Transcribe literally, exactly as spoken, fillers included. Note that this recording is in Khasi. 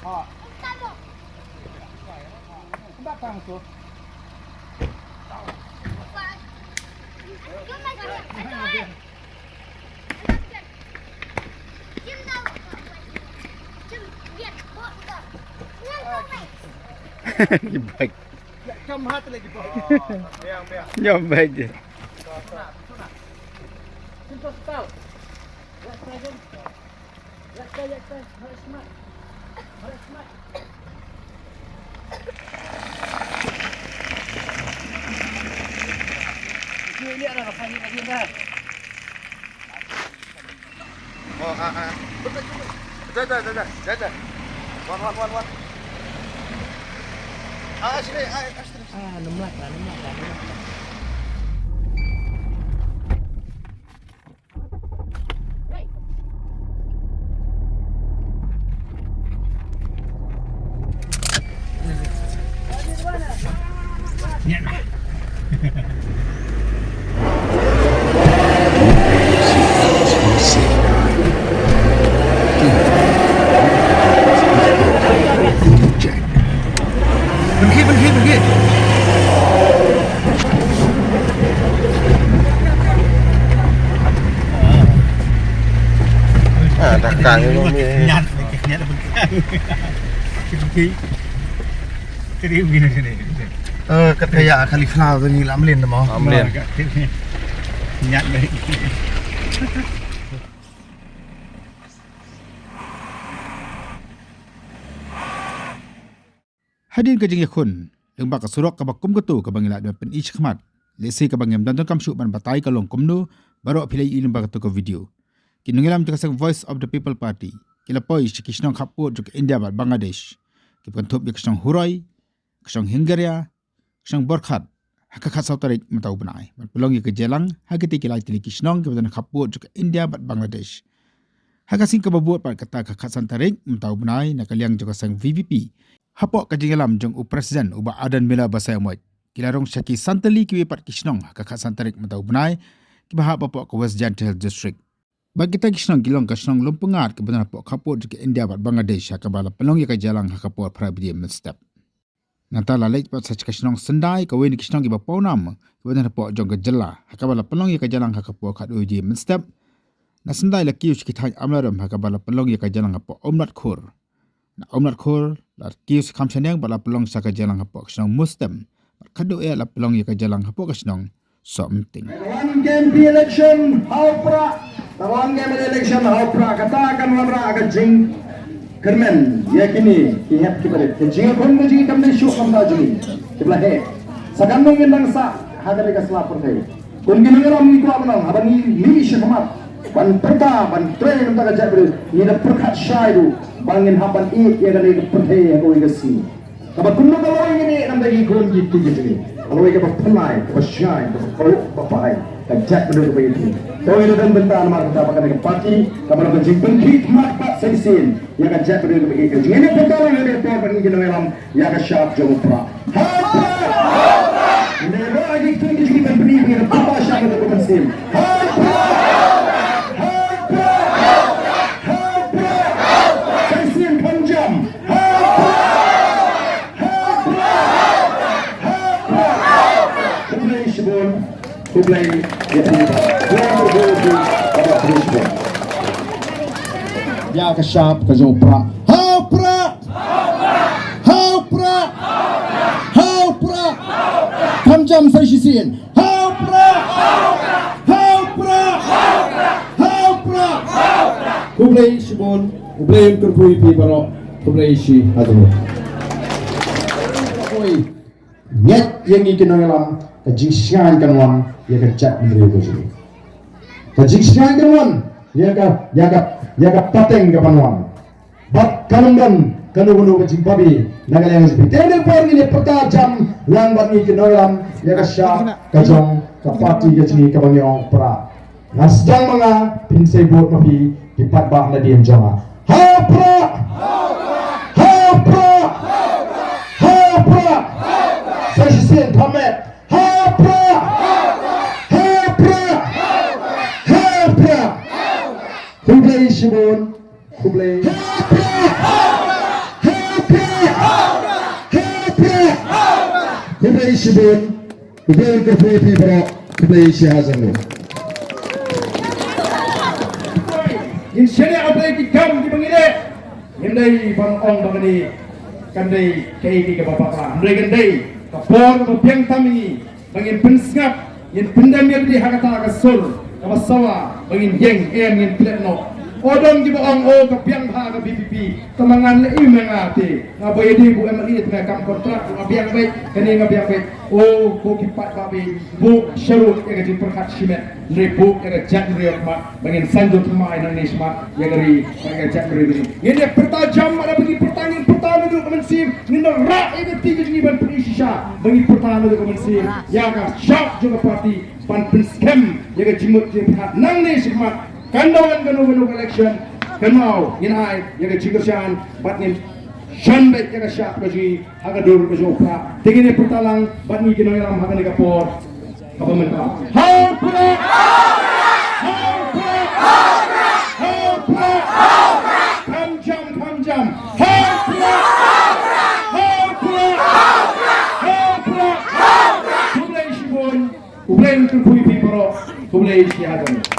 Ki bike. Nyom bike je. Oh, ah, ah. Dah, dah, dah, dah, dah, dah. Wan, wan, wan, wan. Ah, sini, ah, ah, sini. Ah, enam belas lah, enam belas lah, enam belas. Pergi, pergi, pergi. Ah, dah kang ni, ni. Nyat, nyat, nyat. Pergi. Pergi, pergi, pergi. Eh, kat kaya kali flower tu ni lam lin mo. Lam lin. Nyat, nyat. Hadien ka jingïakhun lyngba ka surok kaba kum katu kaba ngi la dep pyni shakhmat, lehse kaba ngim don donkam shuh ban batai ka long kumno, baroh phi la ïohi lyngba katu ka video. Ki nongïalam jong ka seng Voice of the People Party ki la poi sha ki shnong khappud jong ka India bad Bangladesh, kiba kynthup ïa ka shnong Huroi, ka shnong Hingaria, ka shnong Borkhat, ha ka khatsaw tarik mynta u bnai, ban pynlong ïa ka jingïalang ha kitei ki lai tylli ki shnong kiba don ha khappud jong ka India bad Bangladesh. Ha ka sngi kaba bud pat, kata ka khatsan tarik mynta u bnai, na ka liang jong ka seng V P P, hapoh ka jingïalam jong u President u Bah Ardent Miller Basaiawmoit, ki la rung sha ki san tylli kiwei pat ki shnong ha ka khatsan tarik mynta u bnai, kiba hap hapoh ka West Jaintia Hills District. Bad kita ki shnong ki long ka shnong Lumpyngngad kaba don hapoh khappud jong ka India bad Bangladesh, ha kaba la pynlong ïa ka jingïalang ha ka por phra baje mynstep. Nangta la leit pat sha ka shnong Syndai, kawei na ki shnong kiba pawnam kiba don hapoh jong ka jylla, ha kaba la pynlong ïa ka jingïalang ha ka por khatwei baje mynstep. Na Syndai la kiew sha ki thaiñ Amlarem, ha kaba la pynlong ïa ka jingïalang hapoh Umnatkhur. Na Umnatkhur la kiew sha Khamshaneng bad la pynlong sha ka jingïalang hapoh ka shnong Mustem. Bad khatduh eh la pynlong ïa ka jingïalang hapoh ka shnong Sohmynting. Wan ka M P election ha u Prah, wan ka M L A election ha u Prah, kata kan wanrah ka jingkyrmen ïa kine ki hep ki barit, ka jingïakhun ka jingïakynduh shuh kumta jong ngi kiba la heh. Sa katno ngin nang sah ha kane ka sla pyrthei. Kum ki nongïalam ngi kwah ban ong, haba ngi mih shakhmat ban pyrta, ban trei na ka bynta ka jaitbynriew, ngi da pyrkhat shai ruh ba ngin hap ban ïeh ïa kane ka pyrthei ha kawei ka sngi. Kaba kumno ka lawei ngin ïeh na ka bynta ki khun ki kti ki jong ngi. Ka lawei kaba pynlait, kaba shai, kaba kyrhuh, kaba pahai ka jaitbynriew kaba ïeit. To ngin ïa don bynta namar kata ba kane ka party ka ban long ka jingpynkhih khmat pat sa shisien ïa ka jaitbynriew kaba ïeit ka jong ngi. Ngin ïa pynta lang ha kane ka por bad ngi ki nongïalam ïa ka shap jong u Prah. Ha u Prah! Ngin ïa rah ïa ki ktien ki jong ngi ban pyni ba ngi da pynta shap ha kata ka mynsiem. Ha u Prah! Ha u Prah! Ha u Prah! Sa shisien kham jam. Ha u Prah! Ha u Prah! Ha u Prah! Khublei shibun. Khublei ïa phi. Khublei shibun. Ïa ka shap ka jong u Prah. Ha u Prah! Ha u Prah! Ha u Prah! Kham jam sa shisien. Ha u Prah! Ha u Prah! Ha u Prah! Khublei shibun, khublei kyrkhu ïa phi baroh, khublei shihajar nguh. Oi, ngeit ïa ngi ki nongïalam, ka jingshngaiñ kan wan ïa ka jaitbynriew ka jong ngi. Ka jingshngaiñ kan wan ïa ka, ïa ka, ïa ka pateng ka ban wan. Bad kan ym don kano kano ka jingbabe na ka liang ka jong phi. Te ha kane ka por ngin ïa pyrta jam lang bad ngi ki nongïalam ïa ka shap ka jong ka party ka jong ngi kaba ngi ong Prah. Nga sdang ma nga, phin sa ïa bud ma phi ki paidbah nadien jong nga. Ha u Prah! Ha u Prah! Ha u Prah! Sa shisien, kham met. Ha u Prah! Ha u Prah! Ha u Prah! Khublei shibun. Khublei. Ha u Prah! Ha Shibun, u Blei un kyrkhu ïa phi baroh, khublei shihajar nguh. Ngin shaniah U Blei ki kam kiba ngi leh. Ngim dei ban ong ba kane kan dei kaei kaei kaba bakla. Hynrei kan dei ka por kaba biang tam ïa ngi ba ngin pynsngap, ngin pyndem ïa lade ha kata ka sur kaba sawa ba ngin ïeng, em, ngin klet noh. O don kiba ong, o ka biang bha ka V P P. Tang ma ngan leh ïa ma nga te. Nga ba ïadei bad u M L A te nga kam kontrak, nga biang beit, kane nga biang beit. O ko ki paidbah, buh sharud ïa ka jingpyrkhat shimet, hynrei buh ïa ka jaitbynriew khmat, ba ngin sngewthuh thymmai nangne shakhmat ïa ka ri bad ïa ka jaitbynriew. Ngin ïa pyrta jam, lada ba ngi pyrta, ngin pyrta naduh ka mynsiem, ngin da rah ïa ka kti ka jong ngi ban pyni shisha ba ngi pyrta naduh ka mynsiem ïa ka shap jong ka party ban pynskhem ïa ka jingmut jingpyrkhat nangne shakhmat. Kan da wan kano kano ka election, kan mut ngin ai ïa ka jingkyrshan bad ngin shon beit ïa ka shap ka jong ngi ha ka dur ka jong u Prah. Te ngin ïa pyrta lang bad ngi ki nongïalam ha kane ka por kaba mynta. Ha u Prah! Ha u Prah! Ha u Prah! Kham jam, kham jam. Ha u Prah! Ha u Prah! Ha u Prah! Khublei shibun. U Blei un kyrkhu ïa phi baroh. Khublei shihajar.